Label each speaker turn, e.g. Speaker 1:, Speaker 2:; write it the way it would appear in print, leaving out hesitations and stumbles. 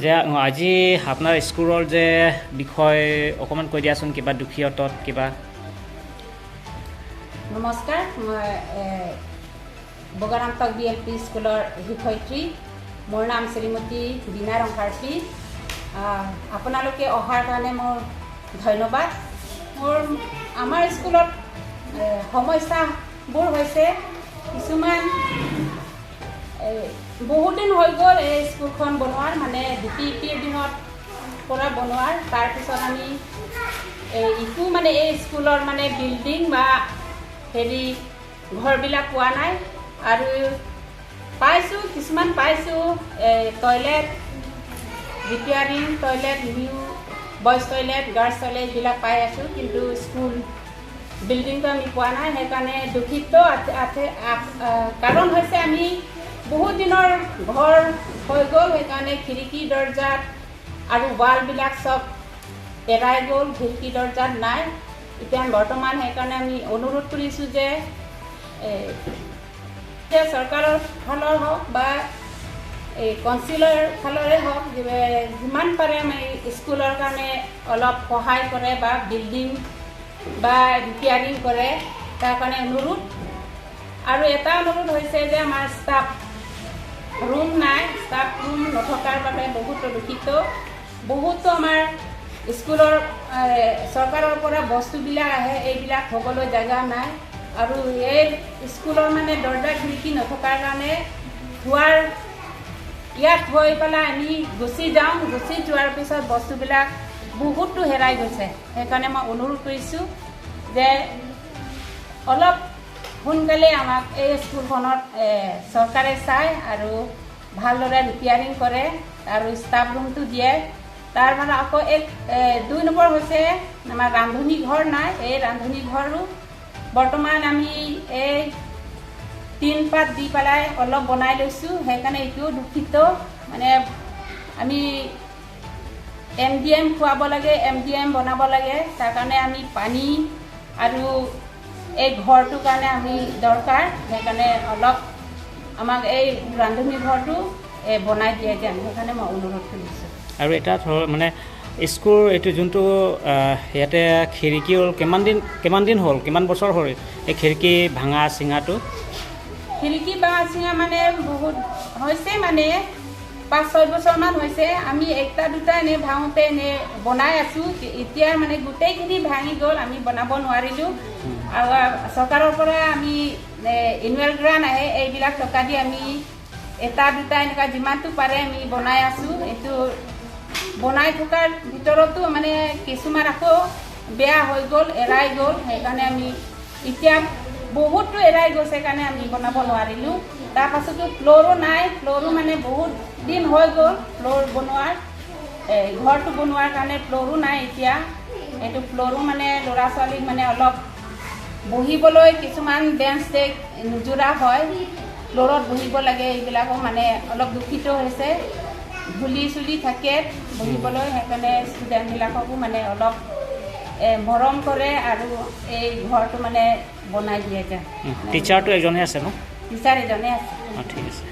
Speaker 1: যে আজি আপোনাৰ স্কুলৰ যে বিষয় অকণমান কৈ দিয়াচোন, কিবা দুখীয়তত কিবা।
Speaker 2: নমস্কাৰ, মই বগাৰামটক বি এল পি স্কুলৰ শিক্ষয়িত্ৰী। মোৰ নাম শ্ৰীমতী বীণা ৰংহাৰপি। আপোনালোকে অহাৰ কাৰণে মোৰ ধন্যবাদ। আমাৰ স্কুলত সমস্যাবোৰ হৈছে কিছুমান, বহুত দিন হৈ গ'ল এই স্কুলখন বনোৱাৰ, মানে ডি পি পিৰ দিনত পৰা বনোৱাৰ। তাৰপিছত আমি এই ইটো মানে এই স্কুলৰ মানে বিল্ডিং বা হেৰি ঘৰবিলাক পোৱা নাই। আৰু পাইছোঁ, কিছুমান পাইছোঁ, এই toilet repairing, toilet new boys toilet, girls toilet এইবিলাক পাই আছোঁ, কিন্তু স্কুল বিল্ডিংটো আমি পোৱা নাই। সেইকাৰণে দুখিত। কাৰণ হৈছে আমি বহুত দিনৰ ঘৰ হৈ গ'ল, সেইকাৰণে খিৰিকী দৰ্জাত আৰু ৱালবিলাক চব এৰাই গ'ল, খিৰিকী দৰ্জাত নাই এতিয়া বৰ্তমান। সেইকাৰণে আমি অনুৰোধ কৰিছোঁ যে চৰকাৰৰ ফালৰ হওক বা এই কাউন্সিলৰ ফালৰে হওক, যিমান পাৰে আমি স্কুলৰ কাৰণে অলপ সহায় কৰে বা বিল্ডিং বা ৰিপেয়াৰিং কৰে, তাৰ কাৰণে অনুৰোধ। আৰু এটা অনুৰোধ হৈছে যে আমাৰ ষ্টাফ ৰুম নাই। ষ্টাফ ৰুম নথকাৰ বাবে বহুতো দুখিত। বহুতো আমাৰ স্কুলৰ চৰকাৰৰ পৰা বস্তুবিলাক আহে, এইবিলাক থ'বলৈ জেগা নাই। আৰু এই স্কুলৰ মানে দৰ্জা খিৰিকী নথকাৰ কাৰণে থোৱাৰ ইয়াত থৈ পেলাই আমি গুচি যাওঁ, গুচি যোৱাৰ পিছত বস্তুবিলাক বহুতো হেৰাই গৈছে। সেইকাৰণে মই অনুৰোধ কৰিছোঁ যে অলপ সোনকালে আমাক এই স্কুলখনত চৰকাৰে চায় আৰু ভালদৰে ৰিপেয়াৰিং কৰে আৰু ষ্টাফ ৰুমটো দিয়ে। তাৰ মানে আকৌ এক 2 নম্বৰ হৈছে আমাৰ ৰান্ধনী ঘৰ নাই। এই ৰান্ধনী ঘৰো বৰ্তমান আমি এই টিনপাত দি পেলাই অলপ বনাই লৈছোঁ, সেইকাৰণে এইটোও দুখিত। মানে আমি এম ডি এম খুৱাব লাগে, এম ডি এম বনাব লাগে, তাৰ কাৰণে আমি পানী আৰু এই ঘৰটোৰ কাৰণে আমি দৰকাৰ। সেইকাৰণে অলপ আমাক এই ৰান্ধনী ঘৰটো বনাই দিয়ে যেন, সেইকাৰণে মই অনুৰোধ কৰিছোঁ।
Speaker 1: আৰু এটা ধৰ মানে স্কুল এইটো যোনটো ইয়াতে খিৰিকী হ'ল, কিমান দিন হ'ল, কিমান বছৰ হ'ল এই খিৰিকী ভাঙা চিঙাটো?
Speaker 2: খিৰিকী ভাঙা চিঙা মানে বহুত হৈছে, মানে 5-6 বছৰমান হৈছে। আমি একটা দুটা এনেই ভাঙোতে এনেই বনাই আছোঁ, এতিয়া মানে গোটেইখিনি ভাঙি গ'ল, আমি বনাব নোৱাৰিলোঁ। আৰু চৰকাৰৰ পৰা আমি এনুৱেল গ্ৰাণ্ট আহে, এইবিলাক টকা দি আমি এটা দুটা এনেকুৱা যিমানটো পাৰে আমি বনাই আছোঁ। এইটো বনাই থকাৰ ভিতৰতো মানে কিছুমান আকৌ বেয়া হৈ গ'ল, এৰাই গ'ল, সেইকাৰণে আমি এতিয়া বহুতো এৰাই গৈছে কাৰণে আমি বনাব নোৱাৰিলোঁ। তাৰপাছতো ফ্ল'ৰো নাই, ফ্ল'ৰো মানে বহুত দিন হৈ গ'ল ফ্ল'ৰ বনোৱাৰ, এই ঘৰটো বনোৱাৰ কাৰণে ফ্ল'ৰো নাই এতিয়া। এইটো ফ্ল'ৰো মানে ল'ৰা ছোৱালীক মানে অলপ বহিবলৈ কিছুমান বেঞ্চ ডেস্ক নোজোৰা হয়, ফ্ল'ৰত বহিব লাগে, এইবিলাকো মানে অলপ দূষিত হৈছে, ধূলি চুলি থাকে বহিবলৈ। সেইকাৰণে ষ্টুডেণ্টবিলাককো মানে অলপ মৰম কৰে আৰু এই ঘৰটো মানে বনাই দিয়ে যায়।
Speaker 1: টিচাৰটো এজনে আছে ন?
Speaker 2: টিচাৰ এজনে আছে।
Speaker 1: ঠিক আছে।